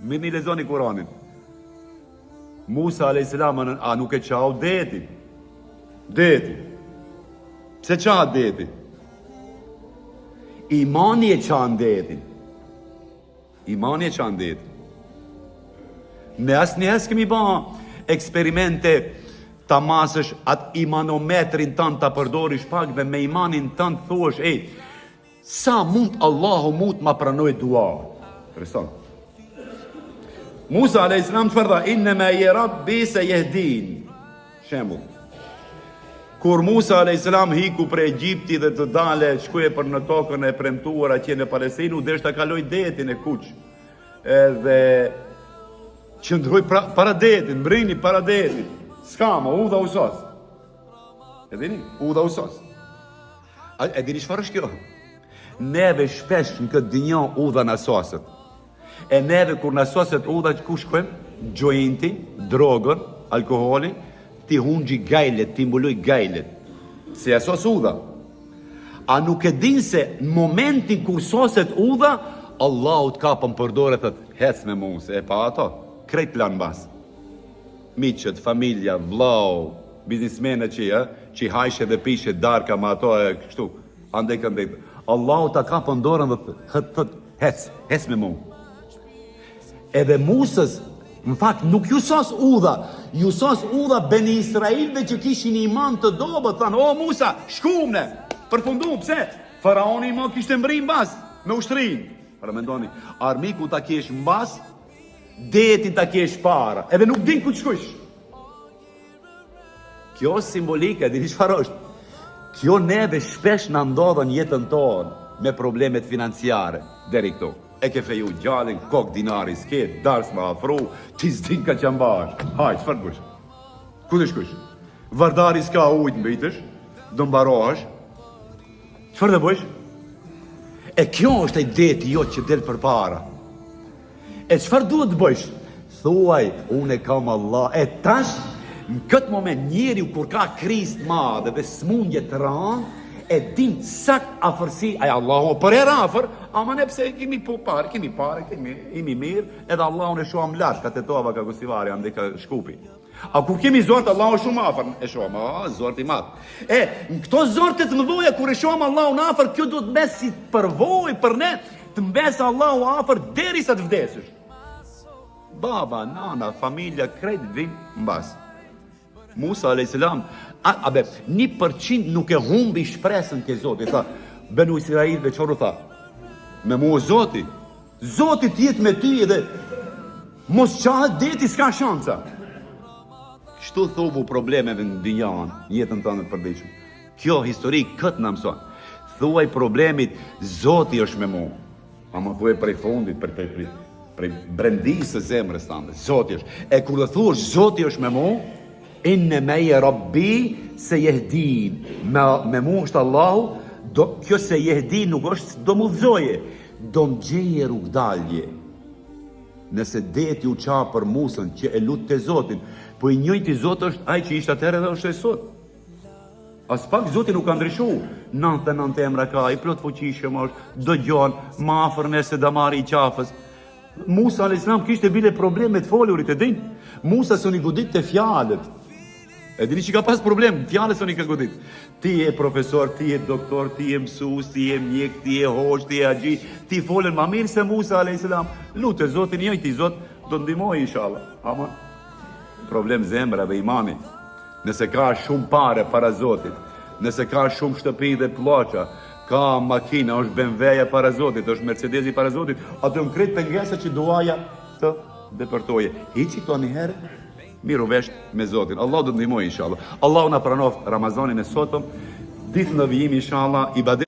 Mirrni lexoni Kuranin. Musa a.s. a nuk e çau detin? Detin. Pse çahet deti? Imani e çan detin. Imani e çan detin. Ne asnjëherë s'kemi ba eksperimente ta masësh atë imanometrin tënd ta përdorish pak dhe me imanin tënd thuash, ej, sa mund Allahu mund ma pranoj dua. Interesant. Musa a.s. çfarë tha? Inne meije rabbi sejehdin. Shembull. Kur Musa a.s. hiku prej Egjipti dhe të dale shkuje për në tokën e premtuar atje në Palestinë, u desh ta kaloj detin e kuq. Edhe qëndroi pra, para detit, mbrini para detit. S'ka më, udha u sos. E dini? Udha u sos. A, e dini çfarë është kjo? Neve shpesh në këtë dynja udha na soset. E neve kur na soset udha ku shkojmë? Jointin, drogën, alkoholin, t'i hungji gajlet, t'i mbuloj gajlet. Se ja sos udha. A nuk e din se në momentin kur soset udha, Allahu të kapën për dore thot, hec me mu, se e pa ato, krejt t'lan mbas. Miqët, familja, vllau, biznismenët që, ë, që i hajshe dhe pishe darka me ato e kështu. Andej këndej. Allahu ta kapën dorën dhe thot, thot, hec, hec me mu. Edhe Musës, në fakt nuk ju sos udha, ju sos udha Beni Israilve që kishin iman të dobët, thanë, o Musa, shkum ne, përfundum, pse? Faraoni ma kishte mbri mbas, me ushtrinë. Paramendoni, armiku ta kesh mbas, detin ta kesh para, edhe nuk din ku të shkojsh. Kjo simbolike, dini çfarë është? Kjo neve shpesh na ndodh në jetën tonë me problemet financiare deri këtu. E ke feju djalin, kok dinari s'ke, darë s'ma afru, ti s'din ka që mbash. Haj, çfarë të bësh? Ku të shkosh? Vardari s'ka ujë të mbytesh, do mbarohesh. Çfarë të bësh? E kjo është ai deti jot që del përpara. E çfarë duhet të bëjsh? Thuaj, unë e kam Allah. E tash, në këtë moment, njeriu kur ka krizë të madhe dhe smundje të rëndë, e din sakt afërsi, ai Allahu përherë afër, ama ne pse kemi po parë, kemi parë, kemi jemi mirë, edhe Allahun e shohim larg, ka Tetova, ka Gostivari, andej ka Shkupi. A kur kemi zor, Allahu shumë afër, e shohim, a zor i madh. E në këto zorte të mëdha kur e shohim Allahun afër, kjo duhet të mbes si përvojë për ne, të mbes Allahu afër derisa të vdesësh. Baba, nana, familja krejt vin mbas. Musa a.s. A, a be, 1% nuk e humbi shpresën ke Zoti, tha, Benu Israilve çfarë u tha? Me mua Zoti, Zoti të jetë me ty edhe mos çahet deti s'ka shanca. Kështu thuvu problemeve në dynjan, në jetën tënde të përditshme. Kjo histori këtë na mëson. Thuaj problemit, Zoti është me mua. Ama thuaj prej fundit, prej prej prej, prej brendisë së zemrës tënde. Zoti është. E kur do thuash Zoti është me mua, inne meije rabbi sejehdin. Me, me mua është Allahu, do, kjo sejehdin nuk është do më udhëzoje, Do më gjeje rrugëdalje. Nëse deti u ça për Musën që e lutte Zotin, po i njëjti Zot është ai që ishte atëherë dhe është e sot. Aspak Zoti nuk ka ndryshu. 99 emra ka, i plotfuqishëm është, dëgjon, ma afër ne se damari i qafës. Musa a.s. kishte bile probleme të folurit, e din? Musa s'un i goditte fjalët. E dini që ka pas problem, fjalët s'un i ka godit. Ti je profesor, ti je doktor, ti je mësues, ti je mjek, ti je hoxhë, ti je haxhi, ti folën ma mirë se Musa a.s. Lute Zotin i njëjti Zot, do të ndihmoj inshallah. Ama problem zemra dhe imani. Nëse ka shumë pare para Zotit, nëse ka shumë shtëpi dhe pllaça, ka makina, është BMW-ja para Zotit, është Mercedesi para Zotit, ato janë krejt pengesa që duaja të depërtoje. Hiqi këto një herë, Merru vesh me Zotin. Allahu do të ndihmojë inshallah. Allahu na pranoft Ramazanin e sotëm, ditë në vijim inshallah ibadet.